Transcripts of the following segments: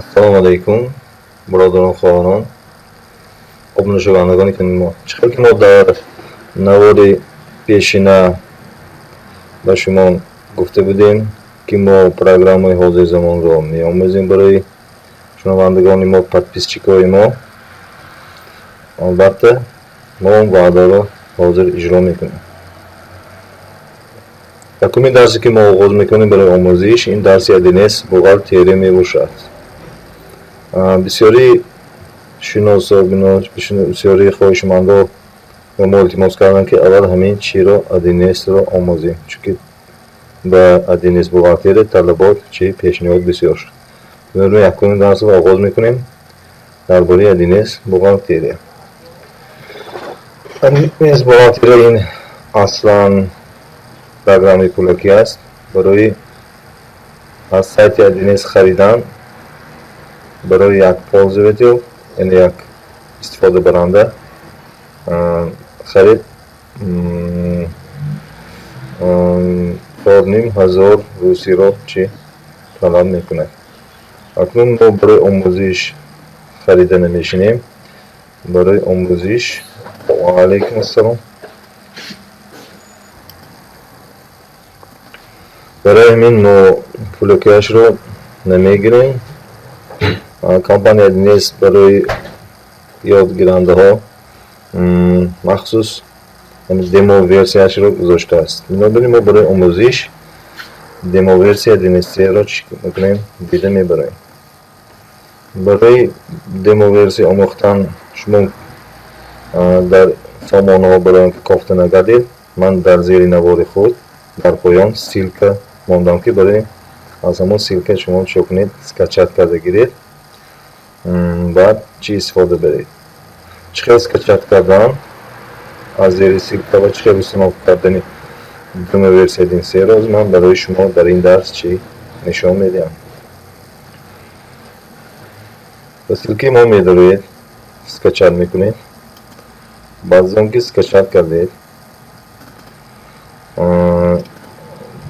Ассалому алайкум, бародарон, хоҳарон, обунашавандагони канали мо. Чӣ хел ки мо дар навори пешина ба шумо гуфта будем, ки мо программаи ҳозирзамонро меомӯзем барои шунавандагони мо, подписчикҳои мо. Албатта, мо он ваъдаро ҳозир иҷро мекунем. Якумин дарсе, ки мо оғоз мекунем барои омӯзиш, ин дарси 1С бухгалтерия мебошад. Бисёри шиносо, бисёри хоҳишмандо ба мо илтимос карданд, ки аввал ҳамин чиро, 1С-ро омӯзем, чунки ба 1С бухгалтерия талабот чи пешниҳод бисёр шуд. Бинобар якумин дарсро оғоз мекунем дар бораи 1С бухгалтерия. 1С бухгалтерия ин аслан программаи пулакӣ аст. Барои аз сайти 1С харидан барои як пользователь, яъне як истифодабаранда, харид 4500 русиро чӣ талаб мекунад. Акнун мо барои омӯзиш харида намешинем. Барои омӯзиш, ва алайкум ассалом. Барои ҳамин мо пулакиашро намегирем. Компания 1С барои ёдгирандаҳо махсус демо версияшро гузоштааст. Бинобар ин мо барои омӯзиш демо версия 1С-ро чӣ мекунем, дида мебароем. Барои демо версия омӯхтан шумо дар сомонаҳо барои он ки кофта нагардед, ман дар зери навори худ дар поён ссылка мондам, ки барои аз ҳамон ссылка шумо чӣ кунед, скачать карда гиред, баъд чӣ истифода баред. Чӣ хел скачать кардан аз зери ссылка ва чӣ хел установка кардани демо версия 1С-ро ман барои шумо дар ин дарс чӣ нишон медиҳам. Ба ссылкаи мо медароед, скачать мекунед. Баъд аз он ки скачать кардед,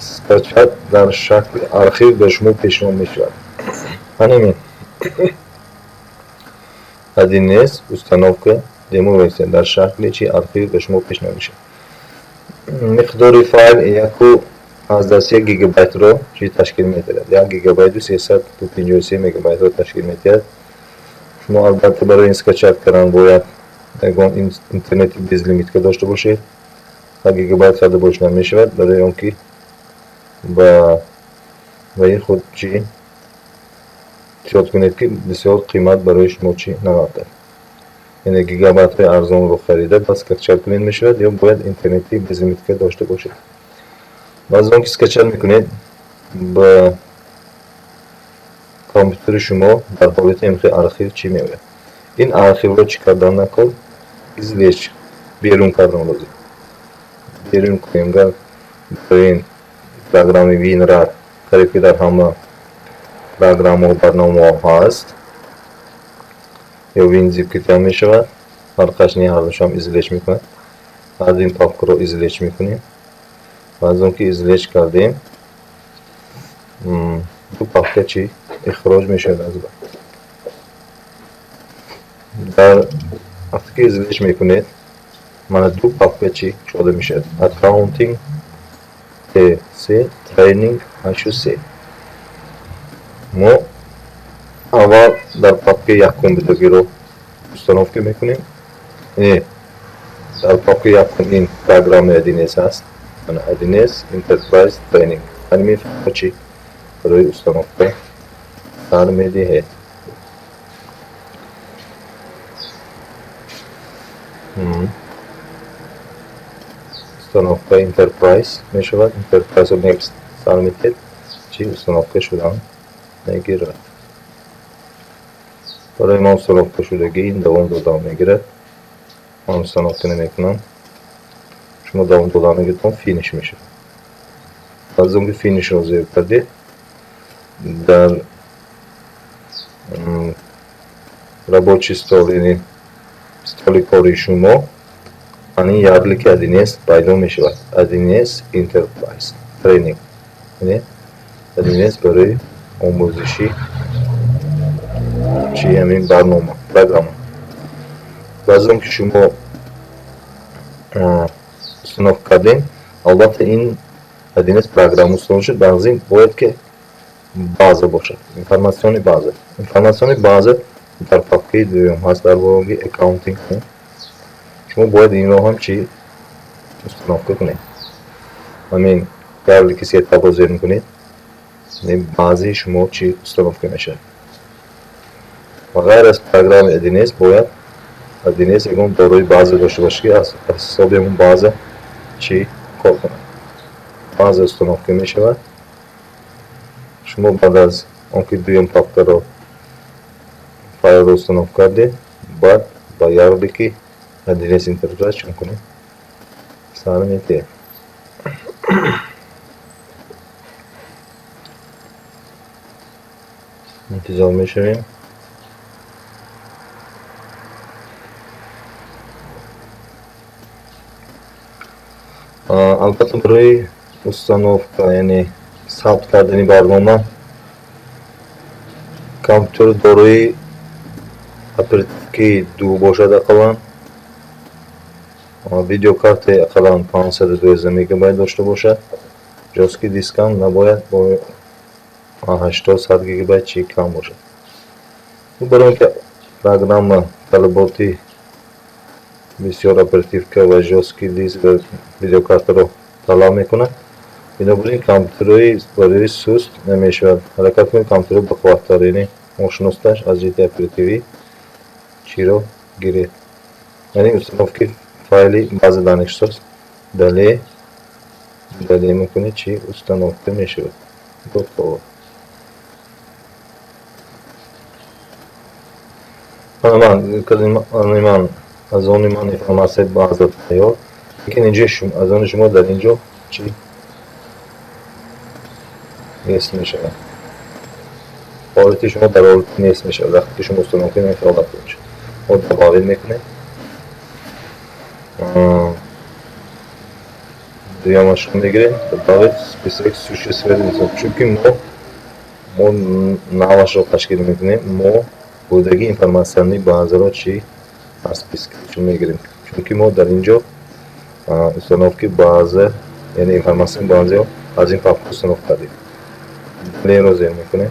скачать дар шакли архив ба шумо пешниҳод мешавад. Ҳамин 1С установка демо версия дар шакли чи архив ба шумо пешниҳод мешавад. Миқдори файл 1,3 гигабайтро чи ташкил медиҳад. 1 гигабайту 353 мегабайтро ташкил медиҳад. Шумо албатта барои ин скачать кардан бояд ягон интернети безлимитка дошта бошед. 1 гигабайт харида бошед намешавад, барои он ки ба ваи худ чӣ эҳтиёт кунед, ки бисёр қимат барои шумо чӣ нағалтад. Яъне гигабайтҳои арзонро харида, баъд скачать кунед мешавад, ё бояд интернети безлимитка дошта бошед. Баъд аз он ки скачать мекунед, ба компютери шумо дар ҳолати МХ архив чӣ меояд. Ин архивро чӣ кардан накор? Извлечь, берун кардан лозим. Берун кунем, гар барои ин программаи WinRAR, қариб ки дар ҳама программаҳо, барномаҳо ҳаст, ё WinZip ки ҳам мешавад, фарқаш не, ҳардушам извлечь мекунад. Баъд ин папкаро извлечь мекунем. Баъд аз он ки извлечь кардем, ду папка чӣ ихроҷ мешавад аз ба. Дар вақте ки извлечь мекунед, мана ду папка чӣ кушода мешавад. Accounting T3, Training H3. Мо аввал дар папкаи якум бидогиро установка мекунем. Не, дар папкаи якум ин программаи 1С аст. Мана 1С Enterprise Training. Ҳамин чӣ барои установка сар медиҳед. Установка Enterprise мешавад. Enterprise Next сар медиҳед, чӣ установка шудан мегирад. Барои мо установка шудагӣ ин давом додан мегирад. Ман установка намекунам. Шумо давом додан мегиред, финиш мешавад. Баъд аз он ки финишро зер кардед, дар рабочий стол, яъне столи кори шумо, ҳамин ярлики 1С пайдо мешавад. 1С Enterprise Training. Яъне 1С барои омӯзиши Чи ҳамин барнома, программа. Баъзан ки шумо установка кардем, албатта, ин 1С программа установка шуд, баъзин бояд ки база бошад, информационный база. Информационный база дар папкаи дуюм ҳаст, дар блоги accounting. Шумо бояд инро ҳам чи установка кунед. Ҳамин ярлыки setup ро зер мекунед, базаи шумо чи установка мешавад. Ва ғайр аз программаи 1С бояд 1С ягон дорои база дошта бошад, ки аз ҳисоби ҳамон база чӣ кор кунад. База установка мешавад. Шумо баъд аз он ки дуюм папкаро, файлро установка кардед, баъд ба ярлыки 1С Enterprise чӣ мекунед? Сар метиҳед. Интизор мешавем. Албатта, барои установка, яъне сабт кардани барнома, компютер дорои оперативкаи ду бошад ақаллан, видеокартаи ақаллан 512 мегабайт дошта бошад, жёсткий дискам набояд бо 80-100 гигабайт чи кам бошад. Барои он ки программа талаботи бисёр оперативка ва жёсткий диск ва видеокартаро талаб мекунад, бинобар ин компютерҳои барои суст намешавад. Ҳаракат кунед компютерҳои бақувваттар, яъне мощносташ аз ҷиҳати оперативӣ чиро гиред. Яъне установкаи файли база данных шуд. Далее, далее мекунед, чи установка мешавад. Готово. Ман аз они ман информатсияи база тайёр, лекин инҷо аз они шумо дар инҷо чӣ нест мешавад. Ҳолати шумо дар ҳолати нест мешавад. Вақте ки шумо установка кунед, ин ҳолат мешавад. Мо добавить мекунем. Дуюмашро мегирем, добавить список существует, чунки мо навашро ташкил мекунем, мо будаги информационный базаро чӣ аз спискашо мегирем, чунки мо дар ин ҷо установки база, яъне информационный базаро аз ин папка установка кардем. Далее зер мекунем.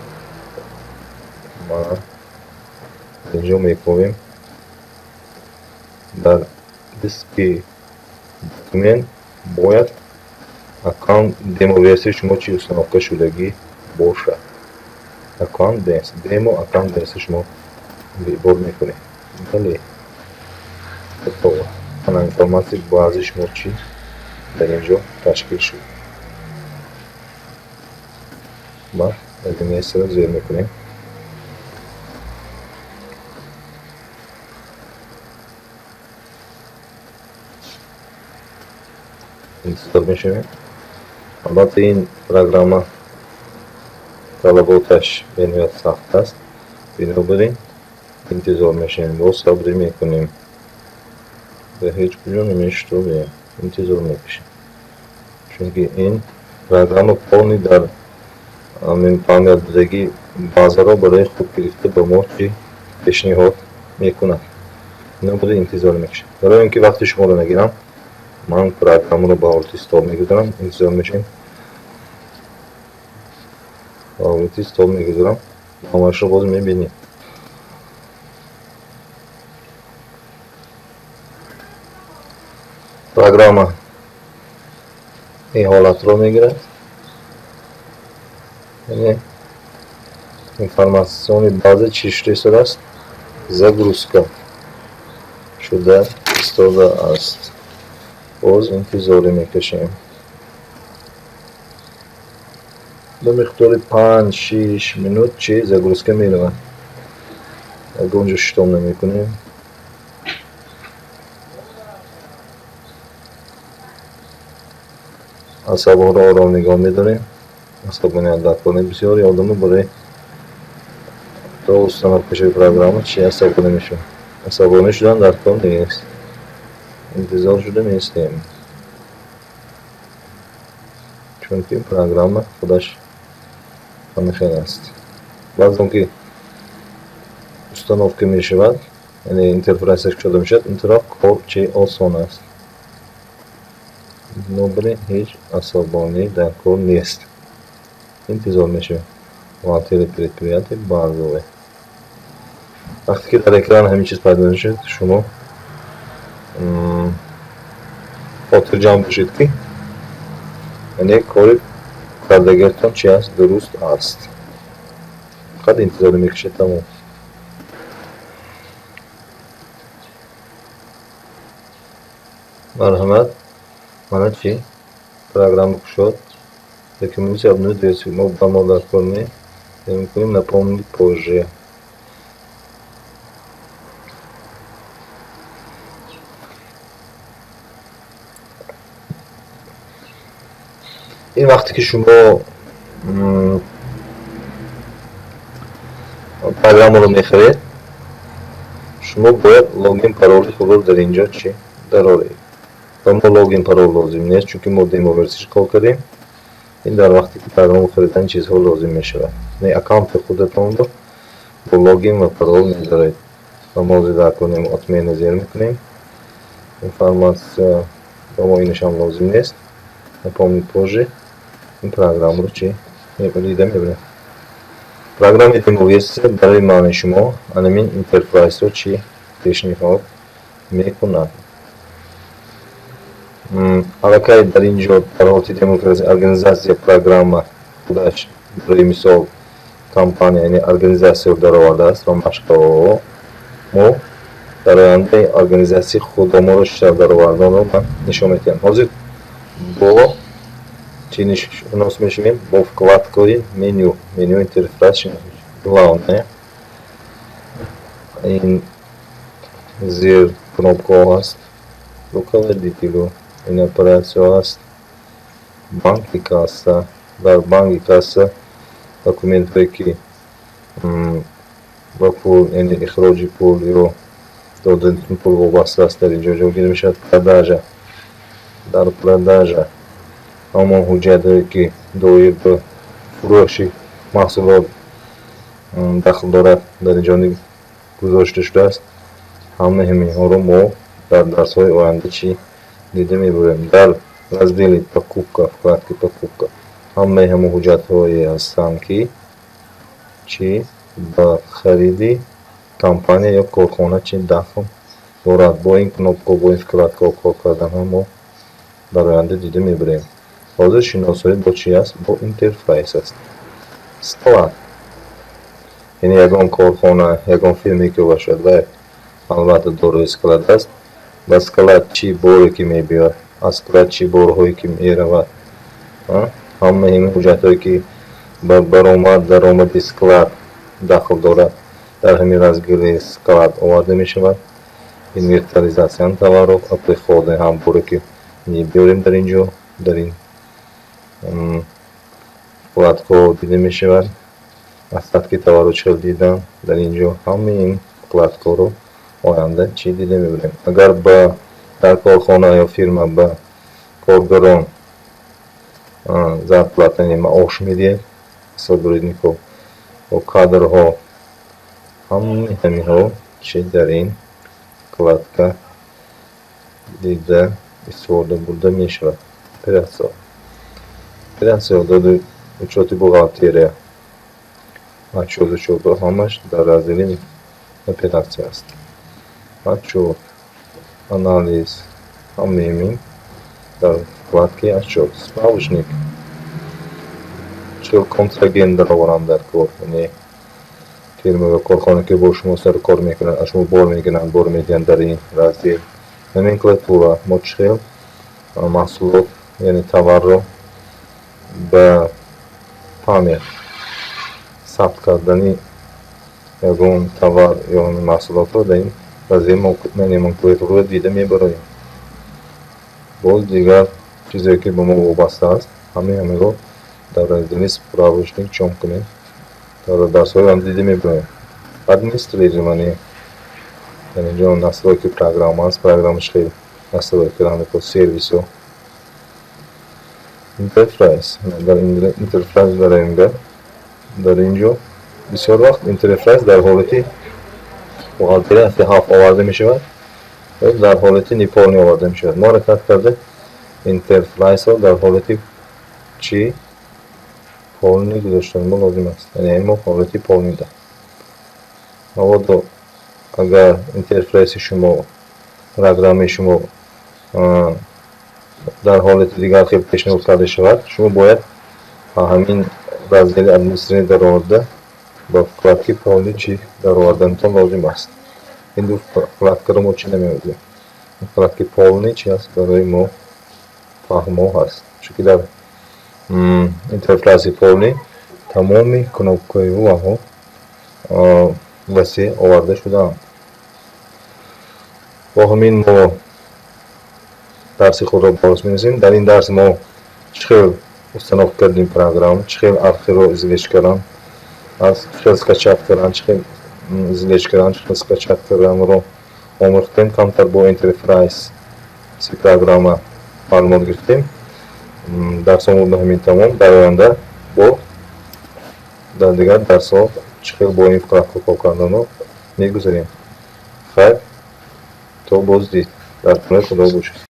Ма инҷо мекунем, дар диски документ бояд аккаунт демо версияи шумо чӣ установка шудагӣ бошад. Аккаунт демо, аккаунт версия шумо выбор мекунед. Далее, готово. Ана информатсияи базаи шумо чӣ дар ин ҷо ташкил шуд. Баъд 1С-ро зер мекунем. Интизор мешавем. Албатта, ин программа талаботаш бениҳоят сахт аст, бинобар ин интизор мешавем, боз сабрӣ мекунем, ба ҳеҷ куҷо намешитобем, интизор мекашем, чунки ин программа полный дар память будагии базаро барои худ гирифта ба мо чӣ пешниҳод мекунад. Бинобар ин интизор мекашем. Барои он ки вақти шуморо нагирам, ман программаро ба ҳолати стоп мегузорам. Интизор мешавем, ба ҳолати стоп мегузорам, ҳамаашро боз мебинем. Программа ин ҳолатро мегирад, яъне информационный база чӣ шуда истодааст? Загрузка шуда истодааст. Боз интизорӣ мекашем. Ба миқдори 5-6 минут чӣ загрузка меравад. Ягон ҷо шитоб намекунем. Асабҳоро ором нигоҳ медорем. Асабоният дар кор. Бисёри одамо барои то установка шуди программа чи асабонӣ мешаванд. Асабонӣ шудан дар кор нест. Интизор шуда меистем, чунки программа худаш ҳамин хел аст. Баъд аз он ки Установка мешавад, яъне интерфейсаш кушода мешавад, ин тараф кор чи осон аст. Бинобар ин ҳеҷ асабонӣ дар кор нест. Интизор мешавем. Бухгалтерия предприятия базовый. Вақте ки дар экран ҳамин чиз пайдо мешавад, шумо хотирҷамъ бошед, ки яъне кори кардагиатон чи аст, дуруст аст. Фақат интизорӣ мекашед, тамом. Марҳамат, мана чи программа кушод. Рекомендуется обновить версию. Мо ба мо дар кор не мекунем, напомнить позже. Ин вақте ки шумо программаро мехаред, шумо бояд логин пароли худро дар ин ҷо чи дароред. Ба мо логин парол лозим нест, чунки мо демо версияш кор кардем. Ин дар вақте ки программа харидан чизҳо лозим мешавад. Не, аккаунти худатонро бо логин ва парол мезоред. Ба мо ҳозир дар кор отмена зер мекунем. Информация ба мо инашам лозим нест. Напомнить позже. Ин программаро чи дида мебарем. Программаи демоверсия барои маъни шумо анамин интерфейсро чи пешниҳод мекунад. Аллакай дар ин ҷо дар ҳолати демоверсия организация программа худаш барои мисол компания, яъне организатсияро даровардааст ва машқаҳо. Мо дар ояндаи организатсияи худоморо чӣ тавр дароварданро ман нишон медиҳам. Ҳозир бо чӣ шинос мешавем? Бо вкладкаи меню, меню интерфейс шинос мешавем. Главное, ин зер кнопкаҳо аст, руководителю, ин оператсия аст, банки касса. Дар банки касса документҳое, ки ба пул, яъне ихроҷи пул ё додани пул вобаста аст, дар ин ҷо ҷойгир мешавад. Продажа, дар продажа ҳамон ҳуҷҷатҳое, ки доир ба фурӯши маҳсулот дахл дорад, дар ин ҷо гузошта шудааст. Ҳамаи ҳаминҳоро мо дар дарсҳои оянда чӣ дида мебарем. Дар раздели покупка, вкладки покупка, ҳамаи ҳамон ҳуҷҷатҳое ҳастанд, ки чӣ ба хариди компания ё корхона чӣ дахл дорад. Бо ин кнопка, бо ин вкладкаҳо кор кардан ҳам мо дар оянда дида мебарем. Ҳозир шиносоӣ бо чӣ аст? Бо интерфейс аст. Склад, яъне ягон корхона, ягон фирме ки бошад, вай албатта дорои склад аст. Ба склад чӣ боре ки мебиёд, аз склад чӣ борҳое ки меравад, ҳамаи ин ҳуҷҷатҳое, ки ба баромад даромади склад дахл дорад, дар ҳамин раздели склад оварда мешавад. Инвентаризация товаров, приходы, ҳам боре ки мебиёрем, дар ин ҷо дар ин вкладкаҳо дида мешавад. Остатки товарро чӣ хел дидан, дар ин ҷо ҳамаи ин вкладкаҳоро оянда чӣ дида мебарем. Агар ба дар корхона ё фирма ба коргарон зарплата, яъне маош медиҳед, сотрудникҳо ё кадрҳо, ҳамаи ҳаминҳо чӣ дар ин вкладка дида истифода бурда мешавад. Оператсия, оператсия доду учёти бухгалтерия, отчёт, учётҳо ҳамаш дар раздели оператсия аст. Отчёт, анализ, ҳамаи ин дар вкладкаи отчёт. Справочник, чӣ хел контрагент дароваранд дар кор, яъне фирма ё корхона, ки бо шумо сару кор мекунанд, аз шумо бор мегиранд, бор медиҳанд, дар ин раздел. Номенклатура, мо чӣ хел маҳсулот, яъне товарро ба память сабт кардани ягон товар ё маҳсулотро дар ин раздели номенклатура дида мебароем. Боз дигар чизе, ки ба мо вобаста аст, ҳамаи ҳаминро дар раздели справочник чом кунем, дар дарсҳои оянда дида мебароем. Администрирование, дар ин ҷо настройки программа аст, программа чӣ хел настройка кардан, сервисҳо. Интерфейс, дар интерфейс дароем, дар ин ҷо бисёр вақт интерфейс дар ҳолати Бухгалтерия ҳафти ҳафт оварда мешавад, дар ҳолати неполный оварда мешавад. Мо ҳаракат карда интерфейсро дар ҳолати чӣ? Полный гузоштани мо лозим аст. Яъне мо ҳолати полный да. Мабодо агар интерфейси шумо, программаи шумо дар ҳолати дигар хел пешниҳод карда шавад, шумо бояд ҳамин раздели администрирование дароварда, ба вкладки полный чӣ дароварданатон лозим аст. Ин ду вкладкаро мо чӣ намеомӯзем. Вкладки полный чи аст, барои мо фаҳмо ҳаст, чунки дар интерфейси полный тамоми кнопкаҳои ваҳо васеъ оварда шудаанд. Бо ҳамин мо дарси худро боз менависем. Дар ин дарс мо чӣ хел установка кардем программа, чӣ хел архивро извлечь кардан, аз чӣ хел скачать кардан, чӣ хел извлечь кардан, чӣ хел скачать карданро омӯхтем. Камтар бо интерфейси программа маълумот гирифтем. Дарсҳомо ба ҳамин тамом. Дар оянда бо дар дигар дарсҳо чӣ хел бо ин вкладка кор карданро мегузарем. Хайр, то боздид, дар паноҳи Худо бошед.